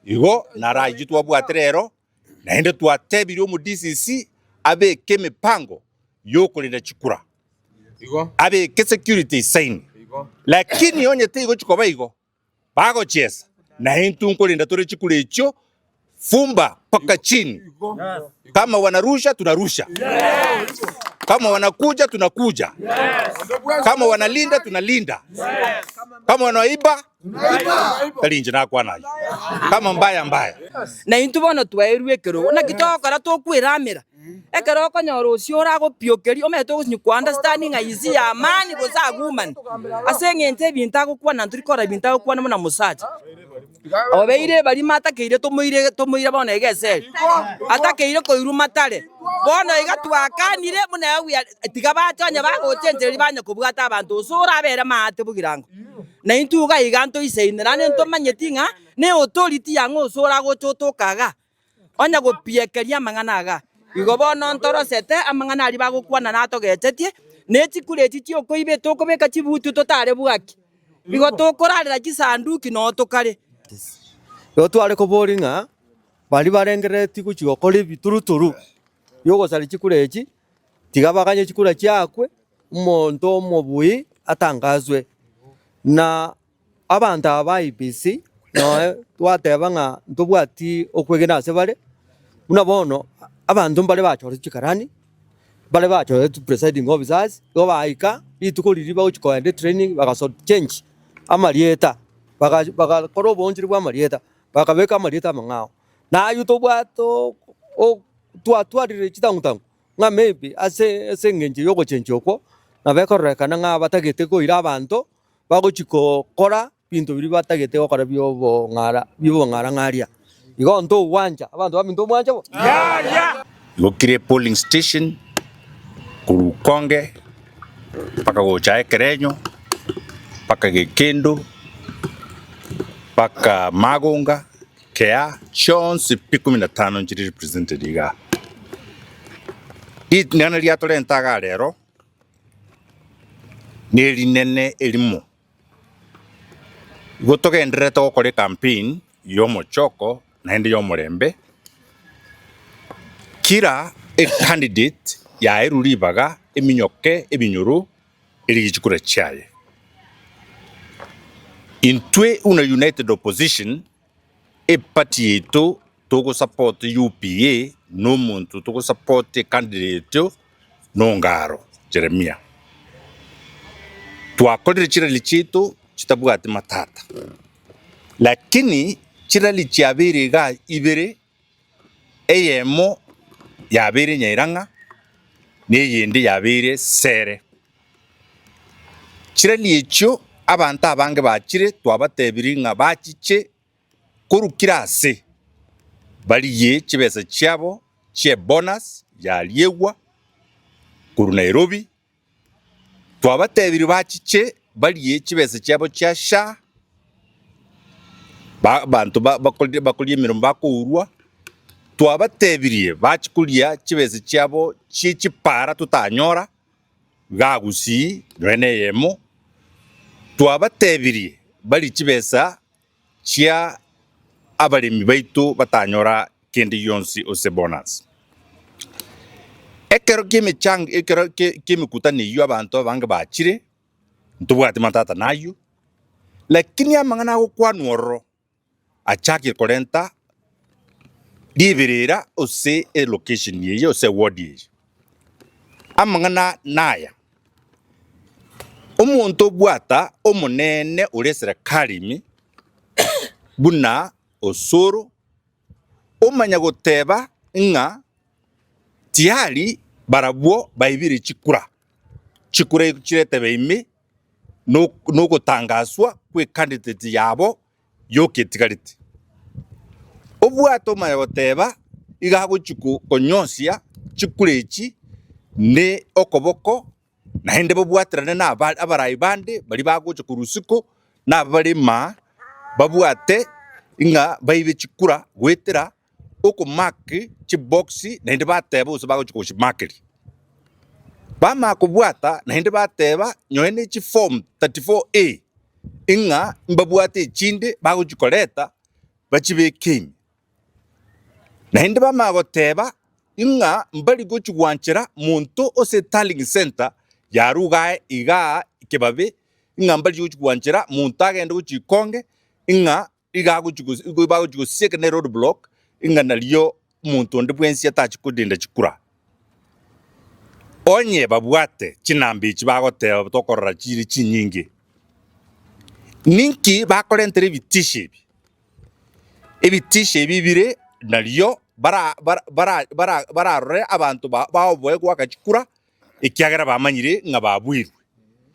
Igo naro ayio twabwate rero, naende twatebirie omo DCC abeke emipango yokorenda chikura, abeke security isaini, lakini onye teigochi koba igo, bagochiesa, na intwe nkorenda tore chikura echio fumba mpaka chini. Kama wanarusha tunarusha, kama wanakuja tunakuja, kama wanalinda tunalinda, kama wanaiba tari inche nakwana ayio, kama mbaya mbaya. Na intwe bono twaeirwe ekerogo, naki togokora tokweramera? Ekero okonyora osio oragopiokeria, omanyete ogosinyi ko understanding ng'a is he a man gose a woman? Ase eng'encho ebinto agokwana ntori korora ebinto agokwana buna mosacha. Obeire barimo atakeire tomoire tomoire bono iga eseri, atakeire koirwa matare. Bono iga twakanire buna we are tiga bache onye bagocha enchera eria banya kobwata abanto gose orabere maate bogirango. Na intwe iga iga ntoisaine naende ntomanyeti ng'a ne authority yang'o ase oragocha otoka igaa. Onye gopiekeria amang'ana aga, igo bono ntorosete amang'ana aria bagokwana natogechetie, ne chikura echi chi'okoiba etokobeka chibutu totare bwaki, igo tokorarera chisanduki noo tokare. Igo tware koboria ng'a baria barengereretie gochia gokora ebituruturu biogosaria chikura echi, tiga baganye chikura chiakwe, omonto omobui atangaswe. Na Abanto aba ba IEBC noe twateba ng'a ntobwati okwegena ase bare, buna bono abanto mbare bachorete chikarani, mbare bachorete presiding officers, igo baika rituko riria bagochi kogenda etraining bagaso change amarieta, baga bagakora oboonchori bwa amarieta, bakabeka amarieta amang'ao. Na aywo tobwate oo twatwarire chitang'u tang'u ng'a maybe ase ase eng'encho ya ogochenchia okwo, nabo ekororekana ng'a batagete koira abanto. bagochia gokora binto biria batagete gokora bi'obong'ara bi'obong'arang'aria. Igo ntogwancha, abanto baminto mwanche bo? Igo kire polling station korwa Ukonge mpaka gocha Ekerenyo mpaka Gekendu mpaka Magonga Kea chionsi pi 15 nchire represented igaa. Ring'ana riatorenta igaa rero. Nerinene erimo. Igo togendererete gokora ecampaign y'omochoko naende y'omorembe, kira ecandidate yaerwe ribaga eminyoke ebinyoro erigie chikura chiaye. Intwe buna United Opposition. Eparty yaito togosupport UPA nomonto togosupport ecandidate nongaro Jeremia. Twakorire chirally chiaito chitabwati matata lakini chirally chiabeire igaa ibere eyemo yabeire Nyairang'a na eyende yabeire Sere. Chirally echio abanto abange bachire twabatebirie ng'a bachiche korwa kera ase barigie chibesa chiabo chi'ebonus yariegwa korwa Nairobi, twabatebirie bachiche barie chibesa chiabo chia SHA, ba abanto ba bakoria bakoria emeremo bakourwa, twabatebirie bachie koria chibesa chiabo chie chipara totanyora. Igaa Gusii nonya neyemo, twabatebirie barie chibesa chia abaremi baito batanyora kende gionsi ase bonus. Ekero ki'emechango ekero ki'emekutano eyio abanto abange bachire, ntobwati matata nayio, lakini amang'ana agokwanwa ororo. achakire korenta riberera ase elocation eye gose eward eye. Amang'ana naya, omonto obwata omonene ore eserekari ime buna Osoro, omanya goteba ng'a tiyari barabwo baibire chikura, chikura chiretebe ime. nogotangaswa kw'ecandidate yabo yoka etigarete. Obwate omanye goteba iga agochia konyosia chikura echi ne okoboko naende babwaterane na abarai bande baria bagocha korwa isiko na abare maa babwate ng'a baibe chikura goetera okomark chibox naende bateba gose bagochia gochimakeria. Bamanya kobwata naende bateba nonye ne chiform 34A ng'a mbabwate echinde bagochia koreta. Bachibeke ime. Naende bamanya goteba ng'a mbari gochia gwanchera monto ase tallying centre yarugae igaa kebabe, ng'a mbari gochia gwanchera monto agende gochia ikonge ng'a iga agochia gos bagochia gosieka ne road block ng'a nario omonto onde bwensi atachi korenda chikura. Onye babwate chinamba echi bagoteba tokorora chire chinyinge, ninki bakorentera ebitisho ebi? Ebitisho ebi bire nario bara bara bara bara bararore abanto ba baoboe goaka chikura, ekiagera bamanyire ng'a babuirwe.